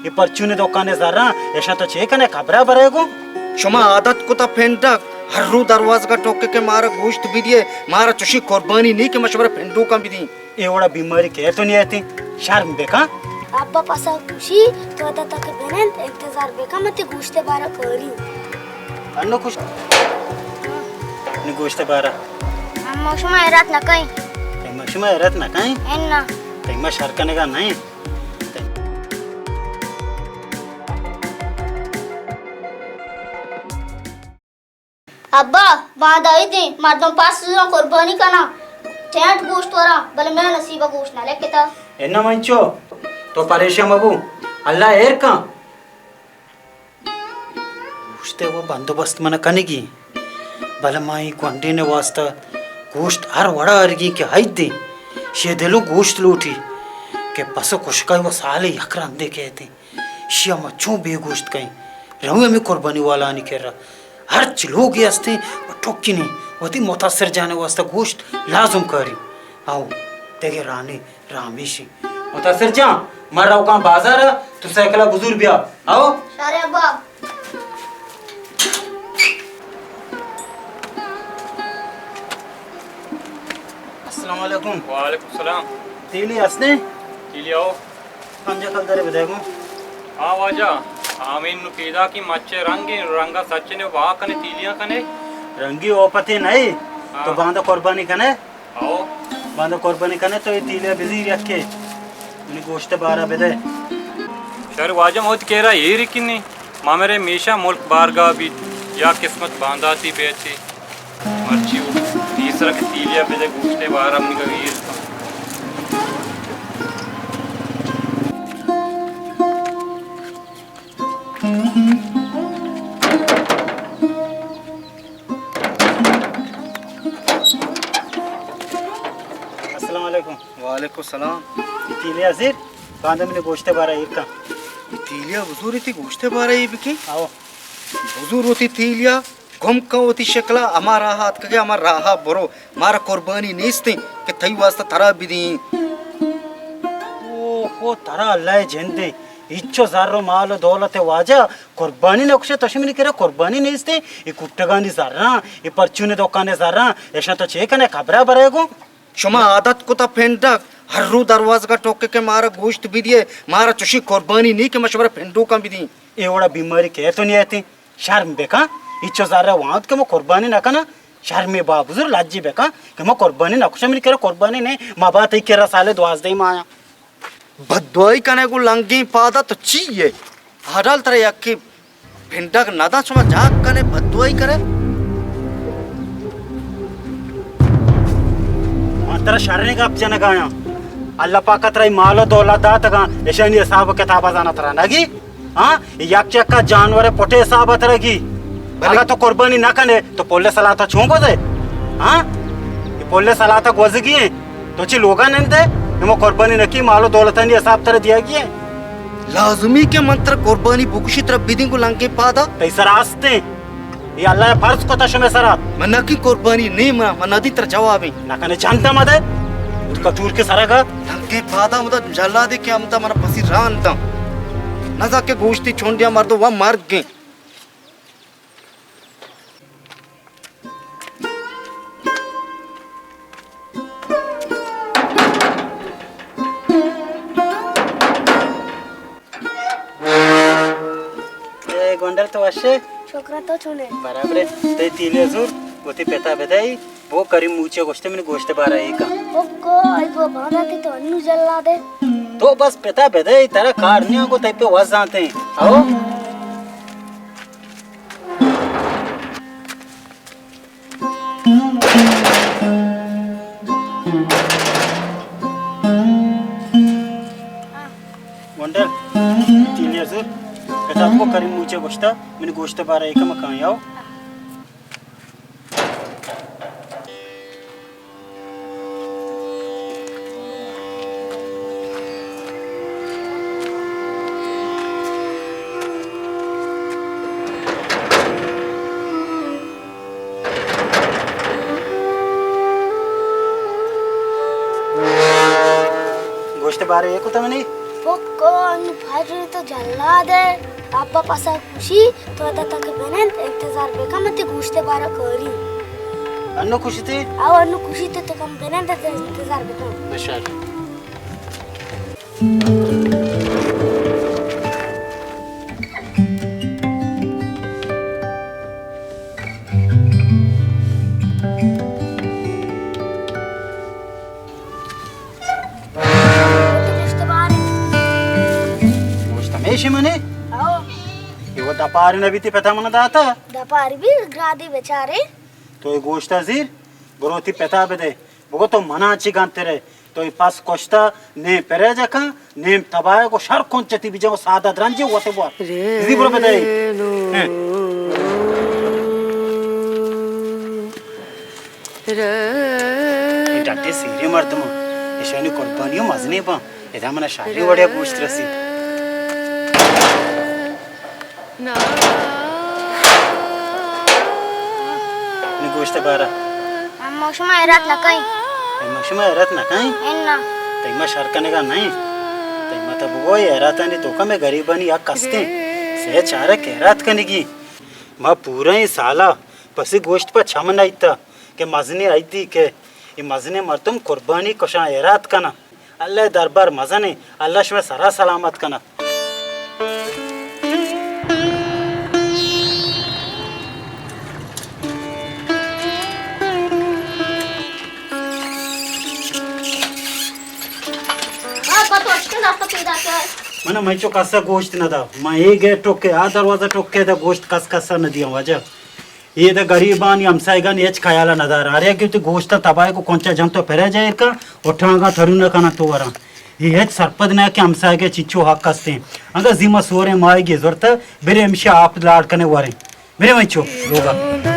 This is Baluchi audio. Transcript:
اے پرچون ءِ دکان ءِ زراں، ایشاں تو چے کنے، قبرا برے گوں؟ شما عادت کتا پنڈگ، ہر رو دروازگا ٹوکے کہ مارا گوشت بدیے، مارا چوشیں قربانی نی کہ ما شمارا پنڈوکاں بدیں۔ اے وڑا بیماری کہ تو نیتی، شرم بکن۔ ابا پسا کشی، تو ادا تک بنند، انتظار بکن، من تی گوشت بارا کاری۔ انو کش، نی گوشت بارا۔ اما شما حیرت نہ کئیں۔ تئی ما شما حیرت نہ کئیں؟ انا۔ تئی ما شر کنگا نہیں۔ ابا، باندا عیدیں، مردم پاس زوراں قربانی کناں، ٹینٹ گوشت وراں، بلے مئے نصیب ءَ گوشت نہ لکتا۔ انا منچو، تو پریشان مبو، اللہ ایر کن۔ گوشت ءِ وہ بندوبست من کنگی، بلے ما اے گونڈین ءِ واسطہ گوشت ہر وڑا ارگی کہ عیدیں، شے دلو گوشت لوٹی کہ پس ءُ کشکا وہ سال یک رندے کہتیں۔ شیا ما چون بے گوشت کئیں؟ رویں ہمے قربانی والانی کرا۔ ہرچ لوگے ہستیں، ٹوکینیں، وتی متاثر جان ءِ واسطہ گوشت لازم کاری۔ آؤ، دگہ رانے رامیشی۔ متاثر جان، من روکاں بازار ءَ، تو سائیکل ءَ بزور بیا۔ آؤ۔ شارے ابا۔ السلام علیکم۔ وعلیکم السلام۔ تیلی ہستیں؟ تیلی آؤ۔ پنجاہ کلدارے بدے گوں۔ ہاں واجہ، آمین نو پیدا کی مچے رنگیں، رنگا سچنے وا کنے تیلیاں کنے۔ رنگی اوپتے نہیں، ہاں۔ تو باندا قربانی کنے؟ آؤ۔ باندا قربانی کنے تو اے تیلیا بزیر یکے۔ منی گوشت بارا بدے۔ شر واجہ موت کیرا ایر کنی۔ ما مرے میشا ملک بارگاہ بیت یا قسمت بانداتی بیتی۔ مرچی و پیسرا کہ تیلیا بدے گوشتے بارا منی گا ایر کن۔ السلام علیکم۔ وعلیکم السلام۔ تیلیا زیر، باندا منی گوشت بارا ایر کن۔ تیلیا بزوری تی گوشت بارا ایر بکن؟ آؤ۔ بزور وتی تیلیا، گم کن وتی شکلا، ہما راہ اتکگے، ہما راہ برو۔ مارا قربانی نیستیں کہ تئی واسطہ ترا بدیں۔ اوہو، ترا اللہ جندے، ہچو زر و مال و دولت واجہ قربانی نہ کشے، تو شمنی کرا قربانی نیستیں۔ اے کٹگانی زراں، اے پرچونی دکانی زراں، ایشاں تو چے کنے، قبرا برے گوں؟ شما عادت کتا پنڈک، ہر رو دروازگا ٹوکے کہ مارا گوشت بدیے، مارا چوشیں قربانی نی کہ ما شمارا پنڈوکاں بدیں۔ اے وڑا بیماری کہ تو نیتیں، شرم بکن، ہچو زر وانت کہ ما قربانی نہ کناں، شرمے با بزر لجے بکن کہ ما قربانی نہ کشاں، منی کرا قربانی نے، ما با تئی کرا سال دوازدہ مایا۔ بددعائی کنے گوں لنگیں پادا تو چی ئے؟ ہڈال ترا یکے پنڈگ نہ داں، شما جاک کنے بددعائی کنے۔ من ترا شریں گپ جنگایاں۔ اللہ پاک ترا اے مال و دولت داتگاں، اشانی حساب و کتاب زانا ترا نگی؟ ہاں؟ اے یک یکا جانور پٹے حساب ترا گی۔ بلے اگاں تو قربانی نہ کنے، تو پل سلاتا چون گوزے؟ ہاں؟ اے پل سلاتا گوزگی ہیں۔ تو چی لوگا نندے؟ نمو قربانی نکی، مال و دولتانی حساب ترا دیگی ہیں۔ لازمی کہ من ترا قربانی بکشی، ترا بدیں گوں لنگیں پادا۔ تئی سرا ہستیں۔ اے اللہ فرض کتا شمے سرا۔ من نکی قربانی نی، من، من ندی ترا جوابیں۔ نہ کنے چنت مدے۔ کٹور کے سرا گا۔ لنگیں پادا مدا جلادے کہ ہمدا من پسی ران داں۔ نزا کہ گوشتی چونڈیا مردو و مرگیں۔ اے گونڈل تو وشے؟ شکر تو چونے؟ برابرے۔ تئی تیلے زور، وتی پتا بدئی، بو کریم موچے گوشتے منی گوشت بارا ایکا۔ او گو، ای گو بانداتی تو انو جلادے۔ تو بس پتا بدئی، ترا کار نیاں گو تئی پہ وزانتے۔ او۔ گونڈل، تیلیا زور، پتا کو کریم موچے گوشتا، منی گوشت بارا ایکا مکان یاو۔ گوشت بارے اے کتا منی؟ بکو، انو پاجو تو جلاد ئے۔ ابا پسا کشی، تو ادا تک بنند، انتظار بکن، من تی گوشت بارا کاری۔ انو کشیتے؟ او، انو کشی تو تکم بنند، انتظار بکن۔ بشار۔ گوشت ہمیشی منی؟ او۔ یہ وہ دپاری نبی تی پتا من داتا؟ دپاری بھی گرادی بیچارے۔ تو یہ گوشت زیر، برو تی پتا بدے۔ بگو تو منا چی گنترے؟ تو ای پس کشتا، نیم پریجا کن، نیم تباہ کو شر کنچتی بجا و سادہ درنجی وتے بوار۔ زی برو بدے۔ ای ڈاٹے سیرے مردم، ایشانی قربانی و مزنی با۔ ادا منا شاری وڑیا گوشت رسید۔ نی گوشت بارا۔ اما شما حیرات نہ کئیں۔ اما شما حیرات نہ کئیں؟ انا۔ تئی ما شر کنگا نہیں۔ تئی ما تا بگو حیراتانی تو کمے غریبانی حق ہستے۔ سے چارہ خیرات کنگی۔ ما پورا این سالا پسی گوشت پہ چم نہ ایتا کہ مزنی عیدی کہ ای مزنی مردم قربانی کشاں حیرات کناں۔ اللہ دربار مزنیں، اللہ شمئے سرا سلامت کنت۔ من مئے چو کسا گوشت نہ دا، من اے گیٹ ٹکے، آ دروازہ ٹکے دا گوشت کس کسا نہ دیاں واجہ۔ اے دہ غریبانی ہمسایگانی ہچ خیال نہ دار۔ ہر یکے وتی گوشتاں تباہ کو کنچا جنت و پرے جائر کا و ٹانگا ترون کنن تو وراں۔ اے ہچ سرپد نہ کہ ہمسایگے چنچو حق ہستیں۔ انگا زیما سوریں ماہیگے زرتہ، برے ہمیشہ آپ لاڑ کنے وریں۔ برے مئے چو لوگا۔